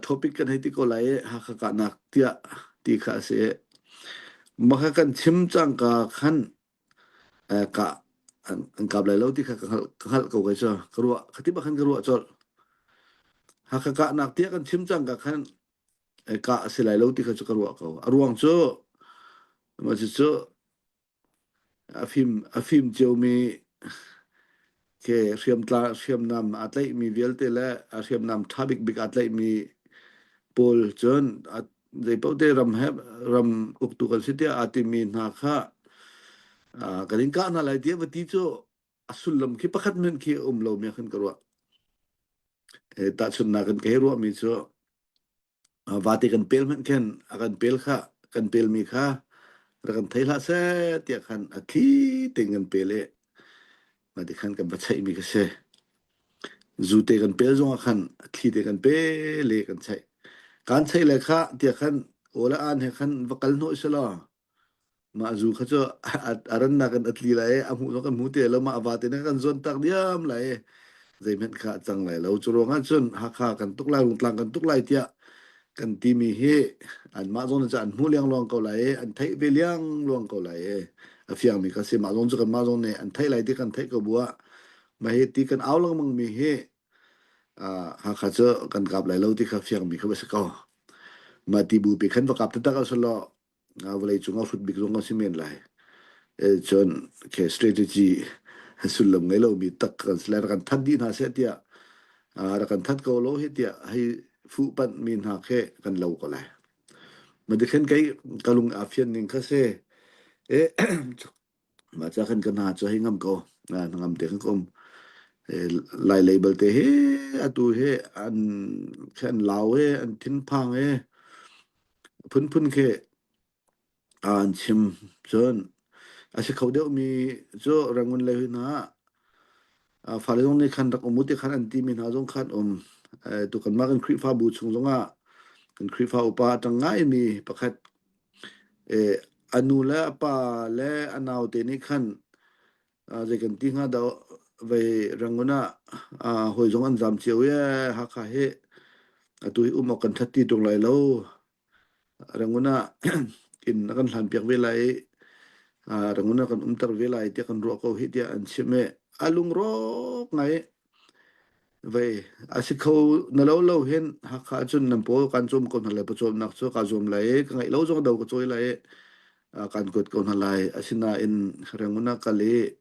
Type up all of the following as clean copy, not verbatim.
Topic kan hei ti ko lai i Hakha kahnak tiah ti kha a si. Mah kha kan chim cangka khan kah an kap lai lo ti kha ka hngalh ka hngalh ko kai cu. Ka ruah ka ti bak khan ka ruah colh. Hakha kahnak tiah kan chim cangka khan kah a si lai lo ti kha cu ka ruah ko. A ruang cu mah cucu A fim ciomi khi hriamnam aa tlaihmi vialte le a hriamnam ṭha bikbik aa tlaihmi pawl cun zeipaoh te ram he ram uktu kan si tiah aa timi hna kha kan in kah hna lai tiah va ti cu a sullam khi pakhat hmanh khi a um lomi ah khan ka ruah. Tahchunhnak in ka hei ruahmi cu Vate kan pel hmanh khin a kan pel kha kan pelmi kha rak kan thei hlah seh tiah khan a thli tein kan pel i mah ti khan kan va cheihmi kha si. Zute kan pel zongah khan a thli te kan pel i kan cheih. Kaan cheih le kha tiah khan aw le aan he khan va kal hnawh selaw Mah zu kha cu a rannak in a tli lai i a hmuh zong kan hmu ti lo. Mah a vate nih a kan zuantak diam lai i zeihmanh kha a cang lai lo. Cu ruangah cun Hakha kan tuk lai, Rungtlang kan tuk lai tiah kan timi hi anmah zong nih cun an hmuh liangluang ko lai i an theih ve liangluang ko lai i a fiangmi kha si. Mah zong cu kanmah zong nih an theih lai ti kan theih ko bu ah mah hi ti kan au lengmangmi hi Hakha cu kan kap lai lo ti kha fiangmi kha va si ko. Mah ti bupi khan va kap taktak ah selaw vawlei cung ah hrut bik zong a si men lai. Cun ke strategy sullam ngei lomi tak kan si lai. Rak kan that dih hna seh tiah rak kan that ko lo hi tiah hei fuh panh mi hna khi kan lo ko lai. Madikhen kei ka lung a fian ning kha si. E mah ca khan ka hna cu hei ngam ko. Ngam te khan ka um. Lai lei balte hi atu hi an an lau he an thinphang he phunphun khi an chim. Cun a si kho deuhmi cu Rangoon lei hna ah fale zong nih khan rak um u ti khan an timi hna zong khan um. Tu kanmah kan Khrihfabu chung zongah kan Khrihfa upa a ṭang ngaimi pakhat a nu le a pa le a naute nih khan zei kan ti hnga dah vei Rangoon ah hawi zong an zam cio i Hakha hi atu hi um awk kan ṭhat ti ṭung lai lo. Rangoon ah inn a kan hlanpiak ve lai i Rangoon ah kan umter ve lai tiah kan ruah ko hih tiah an chimh i a lungrawk ngai vei a si kho na lo lo hin Hakha cun nan pawl kan cawm ko hna lai pawcawmnak cu kaa zuam lai i ka ngeih lo zong do ka cawi lai i kan kuat ko hna lai asinain Rangoon ah kal i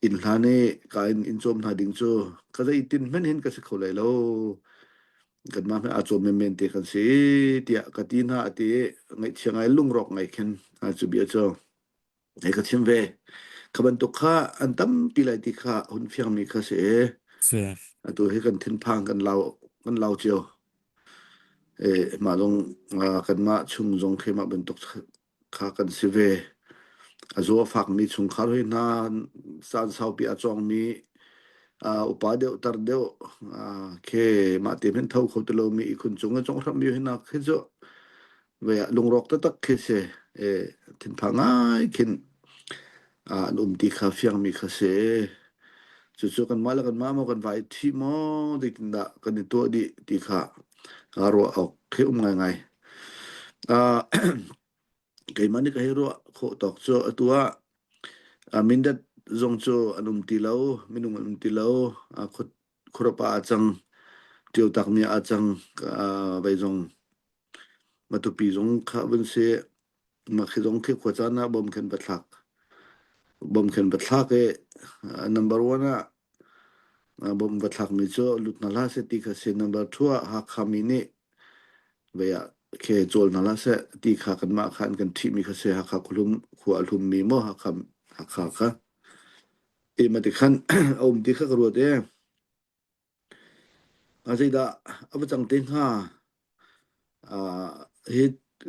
inn hlan i ka in inn cawm hna ding cu ka zeitin hmanh hin ka si kho lai lo kanmah hmanh aa cawm menmen te kan si tiah ka ti hna a ti i ngaihchia ngai lungrawk ngai khin cu bia cu hei ka chim ve. Kha bantuk kha an tampi lai ti kha hun fiangmi kha si i Si. atu hi kan thinphang kan lau kan lau cio. E, mah zong kanmah chung zong khi mah bantuk kha kan si ve. A zaw a fakmi chungkhar hoi hna, caan saupi a cawngmi upa deuh tar deuh khi mah te hmanh tho kho ti lomi ihkhun cung i conghrammi hoi hna khi cu ve ah lungrawk taktak khi si. E, thinphang ngai khin an um ti kha fiangmi kha si. Cucu kanmah le kanmah maw kan vai ṭhi maw zeitindah kan i tuah dih ti kha ruah awk khi um ngaingai. Keimah nih ka hei ruah khawh tawk cu atu ah Mindat zong cu an um ti lo, minung an um ti lo, khuarapa ah cang, ṭiotakmi ah cang, vei zong Matupi zong kha vun si. Mah khi zong khi khuacaan ah bom khin va thlak. Bom khin va thlak i number one ah bom va thlakmi cu lut hna hlah seh ti kha si. Number two ah Hakha mi nih vei ah khe cawl hna hlah seh ti kha kanmah kha an kan ṭhihmi kha si. Hakha khuahlum khua a hlummi maw Hakha Hakha kha. Ti ma ti khan a um ti kha ka ruat i Zeidah a va cang te hnga? Hi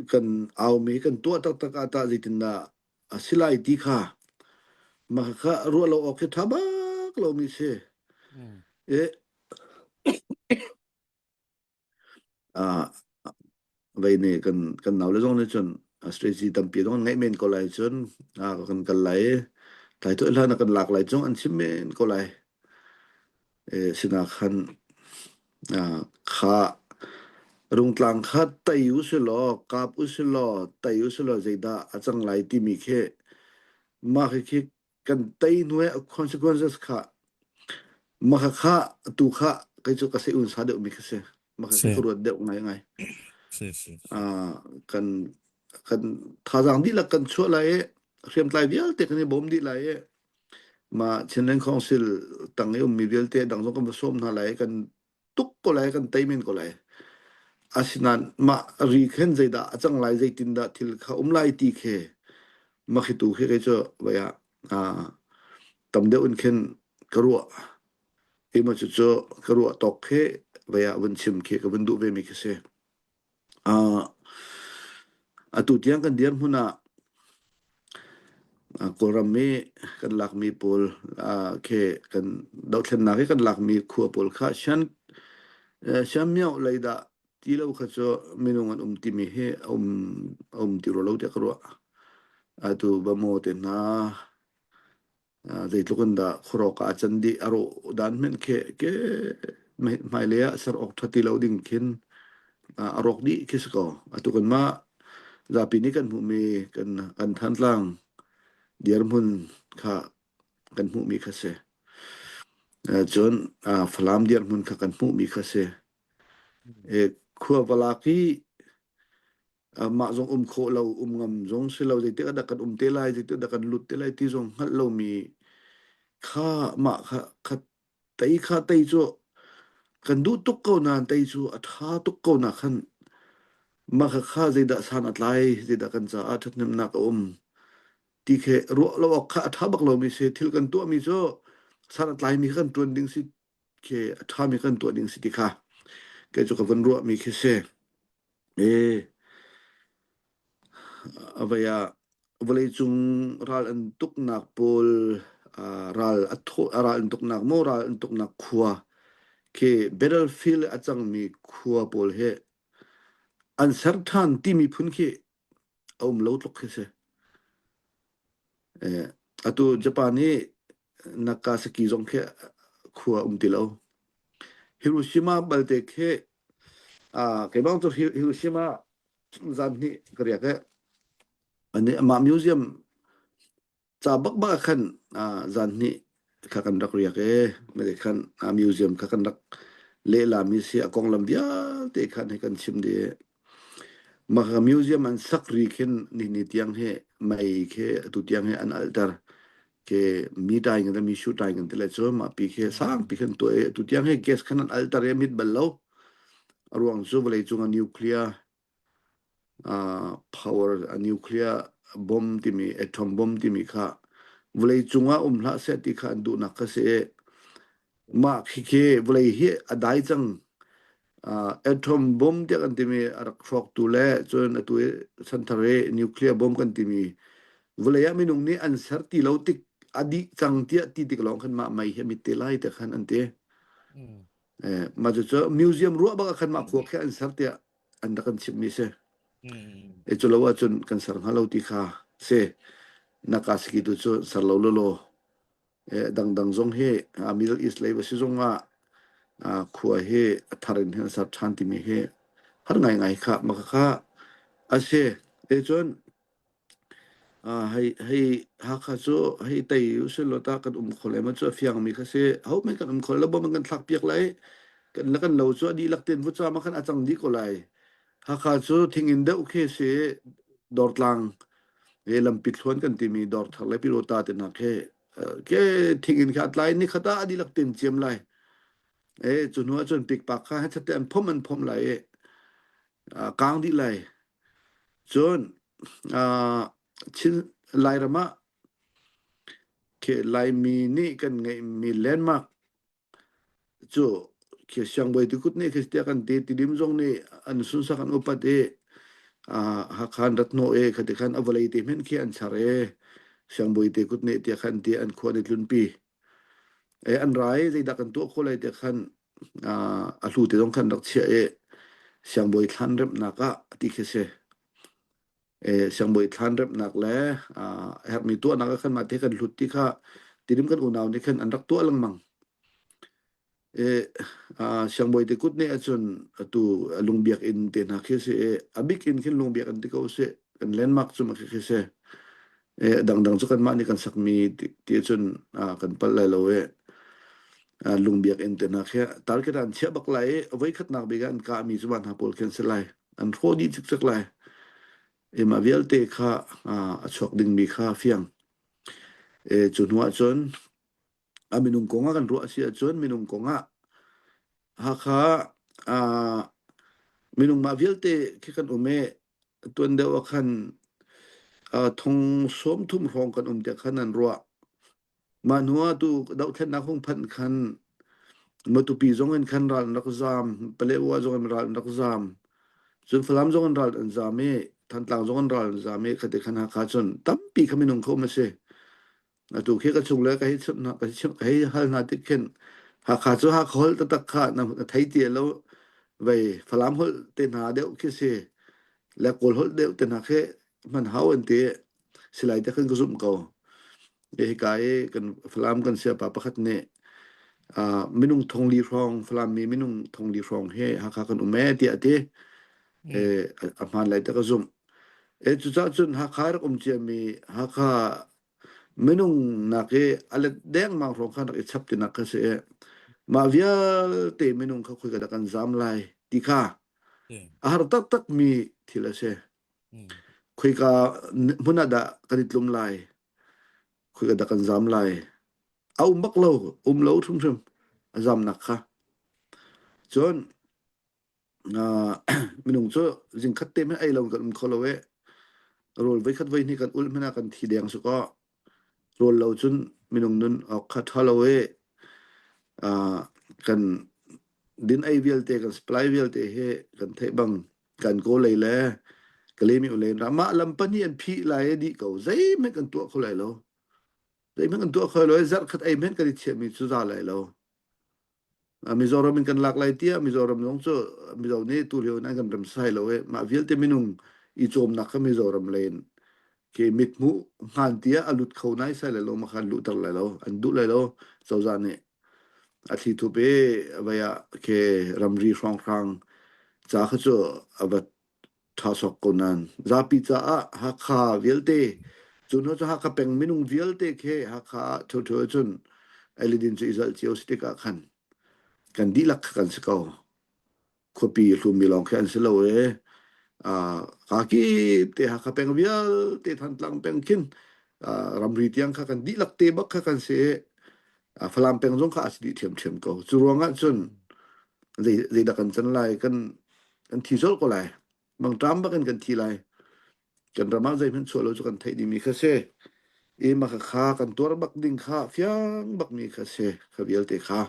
kan aumi kan tuah taktak ah tah zeitindah a si lai ti kha mah kha ruah lo awk hi ṭha bak lomi si. I vei nih kan kan naule zong nih cun strategy tampi zong an ngeih men ko lai cun kan kal lai i tlai tuah hlan ah kan lak lai zong an chim men ko lai. Sinah khan kha. Rungtlang kha tei usilaw, kap usilaw, tei usilaw zeidah a cang lai timi khi mah khi kan tei hnu i consequences kha mah kha tu kha kei cu ka sei unsa deuhmi khi si. Mah khi Si. ka ruat deuh ngaingai. Si si. Ah, kan kan thazaang dihlak kan chuah lai i hriamtlai vialte kan i bawm dih lai i mah Chinland Council tang i ummi vialte dang zong kan va sawm hna lai i kan tuk ko lai kan tei men ko lai. Asinain mah ri khin zeidah a cang lai zeitindah thil kha um lai ti khi mah khi tu khi kei cu vai ah tam deuh in khin ka ruah. Hi ma cucu ka ruah tawk khi vai ah vun chim khi ka vun duh ve mi khi si. Atu tiang kan dirhmun ah Kawlram i kan lakmi pawl khi kan dohthlennak i kan lakmi khua pawl kha Shan Shanmyo lei dah ti lo kha cu minung an um timi hi a um a um ti rua lo tiah ka ruah. Atu Bamaw te hna Zeitluk in dah khuarawk ah a can dih a rawh dan hmenh khi ke hmailei ah ser awk ṭha ti lo ding khin a rawk dih khi si ko. Atu kanmah zapi nih kan hmuhmi kan kan Thantlang dirhmun kha kan hmuhmi kha si. Cun Falam dirhmun kha kan hmuhmi kha si. Khua valak i mah zong um khawh lo um ngam zong si lo zeitik ah dah kan um te lai zeitik dah kan lut te lai ti zong hngalh lomi kha mah kha kha tei kha tei cu kan duh tuk ko nain tei cu a ṭha tuk ko na khan mah kha kha zeidah san a tlai zeidah kan caah ṭhathnemnak a um ti khi ruah lo awk kha a ṭha bak lomi si thil kan tuahmi cu san a tlaimi kha kan ṭuan ding si khi a ṭhami kan tuah ding si ti kha kei cu ka van ruahmi khi si. E, a vei ah vawleicung ral an tuknak pawl ral a thawh ral an tuknak maw ral an tuknak khua khi battlefield a cangmi khua pawl hi an ser ṭhan timi phun khi a um lo tluk khi si. Eh, atu Japan hi Nagasaki zong khi khua um ti lo. Hiroshima balte khi ah keimah cu Hiroshima zan hnih ka riak i ani amah museum ca bakbak ah khan zan hnih kha kan rak riak i mate khan museum kha kan rak lehlami si a konglam vialte khan hi kan chim dih. Mah museum an sak ri khin nihni tiang hi mei khi atu tiang hi an alter ke mi tai ngan mi shu tai ngan tile cu mah pi khi sang pi khan tuah i atu tiang hi gas khan an alter i mit bal lo a ruang cu vawlei cung ah nuclear power a nuclear bomb timi atom bomb timi kha vawlei cung ah um hlah seh ti kha an duhnak kha si i mah khikhi vawlei hi a dai cang atom bomb tiah kan timi a rak hrawktu le cun atu i chanthar i nuclear bomb kan timi vawlei ah minung nih an ser ti lo tik a dih cang tiah ti tik lawng khan mah mei hi a mit te lai tiah khan an ti. Mah cucu museum ruah bak ah khan mah khua khi an ser tiah an rak kan chimhmi si. E cu lo ahcun kan ser hnga lo ti kha si. Nagasaki tu cu ser lo lawlaw. E dangdang zong hi Middle East lei va si zong ah khua hi a thar in hin ser ṭhan timi hi har ngaingai kha maka kha a si. E cun Hei hei Hakha cu hei tei usih law tah kan um kho lai maw cu a fiangmi kha si. Ahohmanh kan um kho lo, bom an kan thlakpiak lai. Kan le kan lo cu a dihlak tein vutcaam ah khan a cang dih ko lai. Hakha cu thinginn deuh khi si Dawrtlang i lampi thluan kan timi Dawrthar le Pyidawta te hna khi ke thinginn kha a tlai nikhat ah a dihlak tein ciam lai. E cu hnu ahcun pikpak kha hechet an phomh an phomh lai i kaang dih lai. Cun Chin Lairam ah khi Laimi nih kan ngeihmi landmark cu khi Siangbawi tikut nih khi tiah kan ti Tidim zong nih an sunsak an upat i Hakha an rat hnawh i khati khan a vawlei te hmenh khi an char i Siangbawi te kut nih tiah khan ti an khua an i tlunpi. E an ra i zeidah kan tuah khawh lai tiah khan a hlu te zong khan rak chiah i Siangbawi thlan remhnak ah ti khi si. Siangbawi thlan remhnak le a herhmi tuahnak ah khan mah te kan hlut ti kha Tidim kan unau nih khan an rak tuah lengmang. E, siangbawi te kut nih ahcun atu lungbiak inn te hna khi si i a bik in khin lungbiak in ti ko sih kan landmark cu khi khi si. E, dangdang cu kanmah nih kan sakmi ti, ti ahcun kan palh lai lo i lungbiak inn te hna khi target an chiah bak lai i voi khatnak bik ah an kahmi cu mah hna pawl khi an si lai. An hrawh dih cikcek lai. E, mah vialte kha a chuak dingmi kha fiang. E, cu hnu ahcun a minung kong ah kan ruah a si ahcun minung kong ah Hakha ah minung mah vialte khi kan um i tuan deuh ah khan thong 30 hrawng kan um tiah khan an ruah. Mah hnu ah tu dohthlennak hung phanh khan Matupi zong in khan ral an rak zaam, Paletwa zong in ral an rak zaam, cun Falam zong in ral an zaam i Thantlang zong in ral an zaam i khati khan Hakha cun tampi kha minung kha um a si. Atu khi ka chung le ka hei chimh hna ka chimh ka hei hal hna tik khin Hakha cu Hakha holh taktak kha na thei ti lo vei Falam holh te hna deuh khi si le Kawl holh deuh te hna khi hman hau an ti silai te khan ka zumh ko. Hika i kan Falam kan siapa pakhat nih uh, minung thongli hrawng Falam mi minung thongli hrawng he Hakha kan um e tiah a ti. Mm. E, a hmaan lai te ka zumh. E cucaah cun Hakha rak um ciami Hakha minung nak i a let dengmang hrawng khan rak i chap tinak kha si i mah vialte minung kha khoika dah kan zam lai ti kha Mm. a har taktak mi thil a si. Mm. Khoika hmun ah dah kan i tlum lai, khoika dah kan zam lai. A um bak lo, um lo hrimhrim a zamnak kha. Cun minung cu zingkhat te hmanh ei lo kan um kho lo i rawl voikhat voihnih kan ulh hmanh ah kan thi deng si kaw rawl lo cun minung nun awk kha ṭha lo i kan din ei vialte kan supply vialte hi kan theih bang kan kaw lei le Kalemi u lei mah lam pahnih an phih lai i dih ko zeihmanh kan tuah kho lai lo zeihmanh kan tuah kho lai lo zarh khat ei hmanh kan i chiahmi cu za lai lo Mizoram in kan lak lai tiah Mizoram zong cu Mizo nih tu lio in an kan rem sai lo i mah vialte minung i cawmnak kha Mizoram lei in ke mithmuh hngan tiah a lut kho nai sai lai lo ma khan luhter lai lo an duh lai lo cozah nih a thli thup i vai ah ke ramri hrawnghrang ca kha cu a va ṭha sawk ko nain zapi caah Hakha vialte cu hnu cu Hakha peng minung vialte khi Hakha ah ṭhioṭhio cun eilidin cu i zalh cio si tikah khan kan dihlak kha kan si ko. Khuapi hlummi lawng khi an si lo i kaa kip te Hakha peng vialte Thantlang peng khin ramri tiang kha kan dihlak te bak kha kan si i Falam peng zong kha a si dih ṭhiamṭhiam ko. Cu ruangah cun zei zeidah kan can lai kan kan thi colh ko lai mangṭam bak in kan thi lai kan ram ah zeihmanh chuah lo cu kan theih dihmi kha si i mah kha kan tuar bak ding kha fiang bak mi kha si kha vialte kha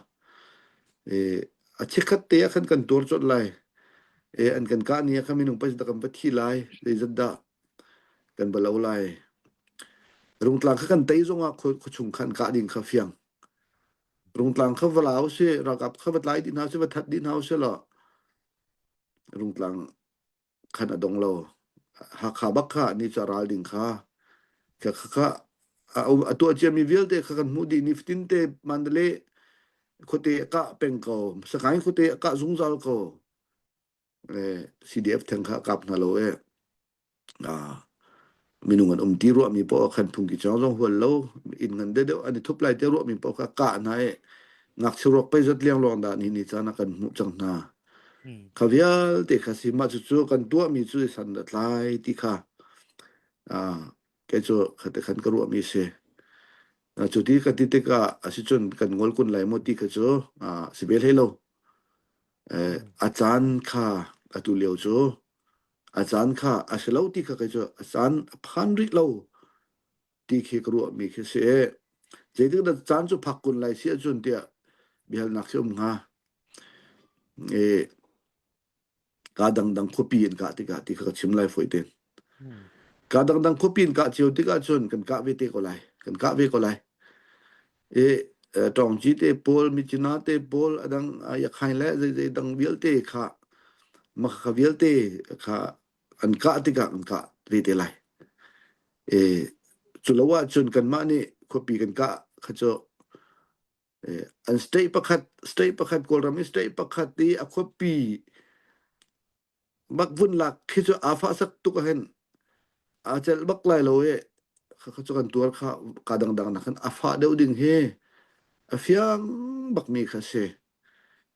e a chikkhat te ah khan kan tuar colh lai e an kan kah ni ah khan minung pei kan va thi lai zeizat dah kan va lo lai rungtlang kha kan tei zongah khuachung khan kah ding kha fiang Rungtlang kha va la usih, ralkap kha va tlai dih hna usih, va that dih hna usih law Rungtlang khan a dong lo. Hakha bak kha ni cu a ral ding kha. Kha kha a tuah ciami vialte kha kan hmuh dih nifatin te Mandalay khuate a kah peng ko. Sakaing khuate a kah zungzal ko. CDF theng kha a kap hna lo e. Minung an um ti ruahmi poah khan phungki cawng zong hual lo inn ngan deuhdeuh an i thup lai ti ruahmi poah kha kah hna i ngakchia ruak pei zat liangluang dah ni ni caan ah kan hmuh cang hna. Mm. Kha vialte kha si mah cucu kan tuahmi cu san a tlai ti kha kei cu khate khan ka ruahmi si. Cu ti ka ti tikah asicun kan ngol kun lai maw ti kha cu si ve hlei lo. Mm. A caan kha atu lio cu A caan kha a si lo ti kha kei cu a caan a phan rih lo ti khi ka ruahmi khi si. Zeitik dah caan cu phak kun lai si ahcun tiah biahalnak khi um hnga. E, kaa dangdang khuapi in kah tikah ti kha ka chim lai fawi tein. Mm. Kaa dangdang khuapi in kah cio tikah cun kan kah ve te ko lai. Kan kah ve ko lai. E, Tawngci te pawl, Myitkyina te pawl, a dang Yakhain le zeizei dang vialte kha makha vialte kha an kah tikah an kah ve te lai. E, cu lo ahcun kanmah nih khuapi kan kah kha cu. An state pakhat state pakhat Kawlram i state pakhat i a khuapi bak vun lak khi cu aa fahsak tuk ahhin aa celh bak lai lo i khakha cu kan tuar kha ka dangdang nak khan a fah deuh ding hi a fiang bakmi kha si.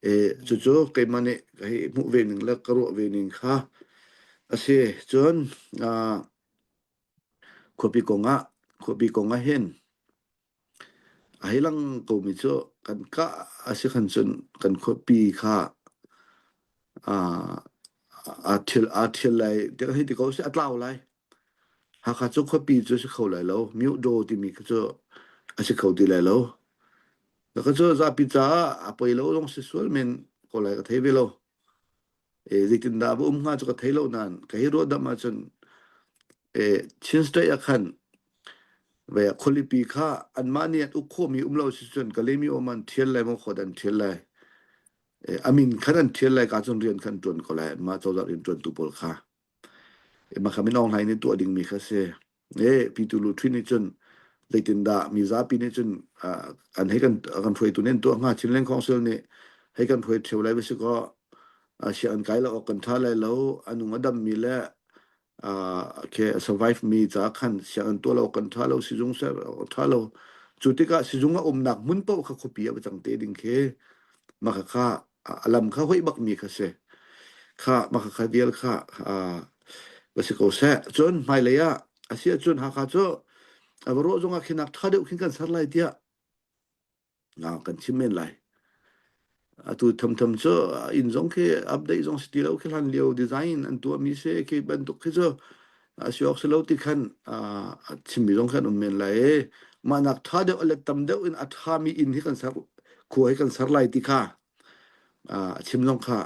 E, cucu keimah nih ka hi hmuh ve ning le ka ruah ve ning kha a si. Cun uh, khuapi kong ah khuapi kong ah hin A hei lang komi cu kan kah a si khan cun kan khuapi kha aa ṭhial aa ṭhial lai ti hei ti ko sih a tlau lai. Hakha cu khuapi cu a si kho lai lo. Myodaw timi kha cu a si kho ti lai lo. Kha cu zapi caah a poi lo zong si sual men ko lai ka thei ve lo. E, zeitindah va um hnga cu ka thei lo nain ka hi ruahdamh ahcun e, Chin State ah khan ve khualipi kha anmah nih an uk khawhmi um lo si cun Kalemi um an thial lai maw khawt an thial lai. E, amin khan an thial lai ka cun rian khan tuan ko lai anmah cozah rian tuantu pawl kha. E, mah kha min Aung Hlaing nih tuah dingmi kha si. E, Pitu Lu Ṭhin nih cun zeitindah mizapi nih cun an hei kan kan hruaitu nih an tuah hnga Chinland Council nih hei kan hruai ṭheo lai va si kaw siang an kai lo awk kan ṭha lai lo a nung a dammi le ke a survive mi ca khan siang an tuah lo awk kan ṭha lo sizung ser awk ṭha lo cu tikah sizung a umnak hmun paoh kha khuapi ah va cang te ding khi mah kha a lam kha hoih bakmi kha si kha mah kha vial kha va si ko seh cun hmailei ah a si ahcun Hakha cu a va rawh zongah khinak ṭha deuh khin kan ser lai tiah kan chim men lai atu thamtham cu inn zong khi update zong si ti lo khi hlan lio design an tuahmi si khi bantuk khi cu a si awk si lo ti khan a chimmi zong khan um men lai i mah nak ṭha deuh a let tam deuh in a ṭhami inn hi kan ser khua hi kan ser lai ti kha a chim zong kha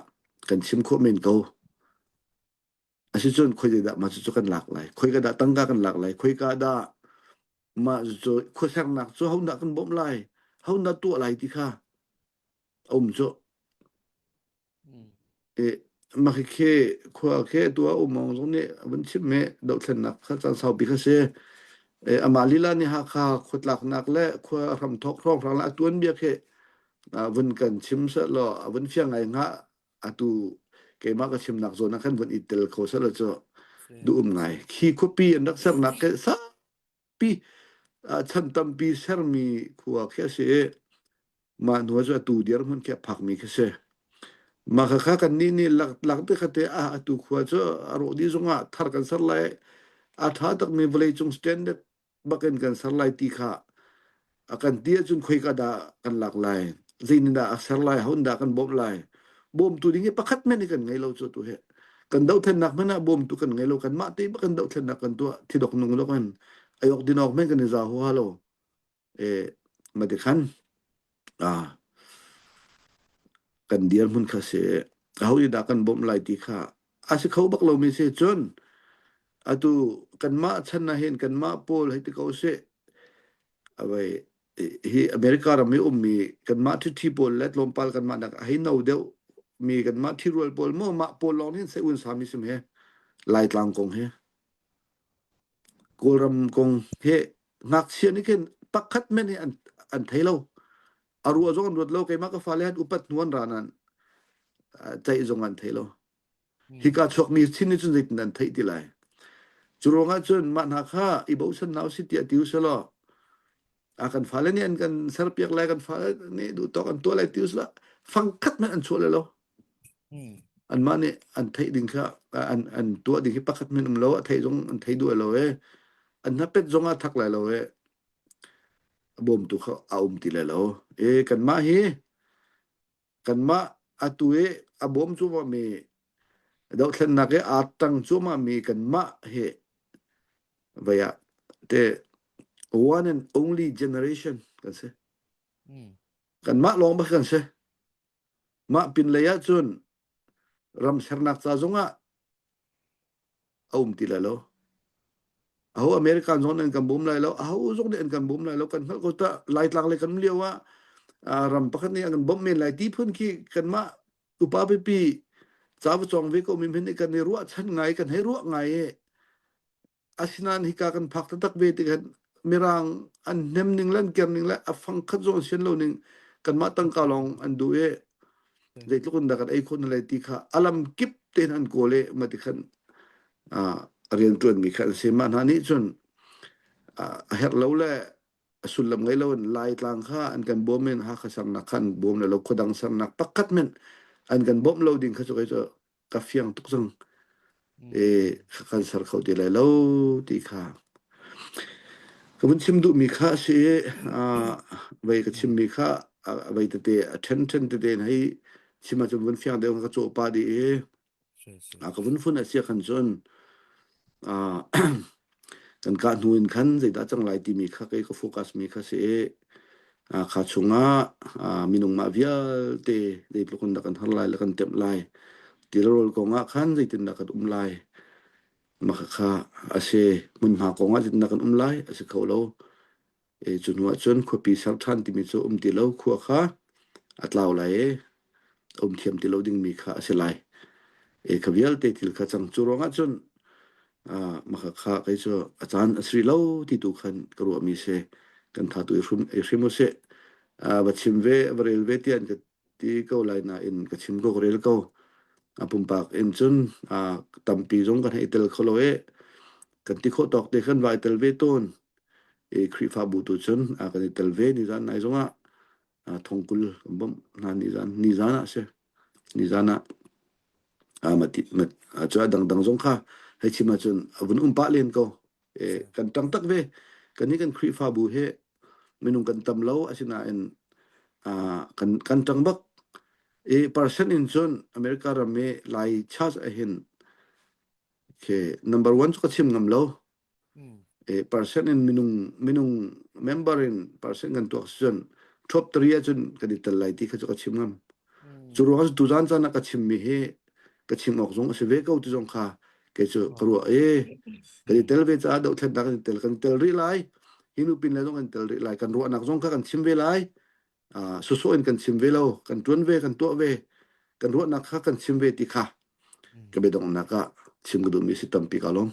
kan chim khawh men ko. Asicun khoi dah mah cucu kan lak lai? Khoi ka dah tangka kan lak lai? Khoi ka dah mah cucu khuasernak cu ho dah kan bawmh lai? Ho dah tuah lai ti kha a um cu. E, mah khi khua khi tua umong zong nih vun chim me dohthlennak kha caan saupi kha si. E, amah lila nih Hakha khuatlaknak le khua hramthok hrawnghrang le a tuanbia khi vun kan chim seh law a vun fiang ngai hnga atu keimah ka chimnak zawn ah khan vun i tel kho seh law cu duh um ngai khi khuapi an rak sernak ke saupi chan tampi sermi khua khi a si i mah hnu cu atu dirhmun khi a phakmi khi si mah kha kan nih nih lak lak te kha te a atu khua cu a rawh dih zongah thar kan ser lai a ṭha takmi vawleicung standard bakin kan ser lai ti kha a kan ti ahcun khoika dah kan lak lai zeitindah a ser lai hon dah kan bawmh lai bawmtu ding hi pakhat men hi kan ngei lo cu tu he kan dohthlennak hmanh ah bawmtu kan ngei lo kan mah te bak kan dohthlennak kan tuah thidok nung dok in ayok dinok men kan i za huha lo e mate khan a kan dirhmun kha si aho nih dah kan bawmh lai ti kha a si kho bak lomi si cun atu kanmah chan ah hin kanmah pawl hei ti ko sih awai hi America ram i ummi kanmah ṭhiṭhi pawl le tlawmpal kanmah nak hei no deuh mi kanmah ṭhirual pawl maw mah pawl lawng nih sai un sami sim he Laitlang kong he Kawlram kong he ngakchia nih khin pakhat men hi an an thei lo a ruah zong an ruat lo keimah ka fale han upat hnu an ra nan ceih zong an thei lo hika chuakmi chin nih cun zeitin an theih ti lai cu ruangah cun mah hna kha i bochan nau si tiah ti usalaw a kan fale nih an kan serpiak lai kan fale nih duh tawk an tuah lai ti usala fangkhat hmanh an chuah le lo anmah nih an theih ding kha an an tuah ding hi pakhat hmanh um lo a theih zong an thei duh lo e an hnapet zong a thak lai lo e a bawmtu kha a um ti lai lo e kanmah hi kanmah atu i a bawm cuahmah mi dohthlennak i aa tang cuahmah mi kanmah hi vei ah te one and only generation kan si kanmah lawng bak kan si Mah pinlei ahcun ram sernak ca zongah a um ti lai lo. Aho American zong nih an kan bawm lai lo, aho zong nih an kan bawm lai lo. Kan hngalh ko ta Laitlang le kan lio ah ram pakhat nih an kan bawmh men lai ti phun khi kanmah upa pipi ca va cawng ve ko mi hmanh nih kan i ruahchan ngai kan hei ruah ngai i Asinain hika kan phak taktak ve tikah Mirang an hnem ning le an ker ning le a fang khat zong an sian lo ning. Kanmah tangka lawng an duh i zeitluk in dah kan ei khawh hna lai ti kha a lam kip tein an kawl i mah ti khan a rianṭuanmi kha an si. Mah hna nih cun a herh lo le a sullam ngei lo in Laitlang kha an kan bawm in Hakha sernak kha an bawm le lo khuadang sernak pakhat men an kan bawmh lo ding kha cu kei cu ka fiang tuk cang. E kan ser kho ti lai lo ti kha ka vun chim duhmi kha a si i vei ka chimmi kha vei tete a ṭhen ṭhen tete in hei chim ahcun vun fiang deuh ka cawh pah dih i a ka vun fun a sia khan cun kan kah hnu in khan zeidah cang lai timi kha kei ka focus mi kha si i kha chungah minung mah vialte zeitluk in dah kan har lai le kan temh lai tilrawl kong ah khan zeitindah kan um lai mah kha a si hmunhma kong ah zeitindah kan um lai a si kho lo e cu hnu ah cun khuapi ser ṭhan timi cu um ti lo khua kha a tlau lai i um thiam ti lo dingmi kha a si lai. E kha vialte thil kha cang cu ruangah cun mah kha kei cu a caan a si lo ti tu khan ka ruahmi si kan tha tu i hrim i hrim usih va chim ve va rel ve tian ka ti ko lai nain ka chim ko ka rel ko a pumpak in cun tampi zong kan hei tel kho lo i kan ti khawh tawk te khan vai tel ve tawn i Khrihfabu tu cun kan i tel ve ni zan nai zongah thongkul kan bawmh hna nizan nizan ah si nizan ah mati mat cu a dangdang zong kha hei chim ahcun a vun um pah len ko e kan tang tak ve kan hi kan Khrihfabu he minung kan tam lo asinain kan kan tang bak e percent in cun America ram i Lai church ahin ke number one cu ka chim ngam lo E percent in minung minung member in percent kan tuak cun top 3 ahcun kan i tel lai ti kha cu ka chim ngam. Cu ruang cu tuzan caan ah ka chimmi hi ka chim awk zong a si ve ko ti zong kha kei cu ka ruah i kan i tel ve caah dohthlennak kan i tel kan i tel rih lai. Hi nu pin le zong kan tel rih lai. Kan ruahnak zong kha kan chim ve lai. Uh, sawsawh in kan chim ve lo. Kan tuan ve, kan tuah ve. Kan ruahnak kha kan chim ve ti kha ka biadonghnak ah chim ka duhmi si tampi ka lawm.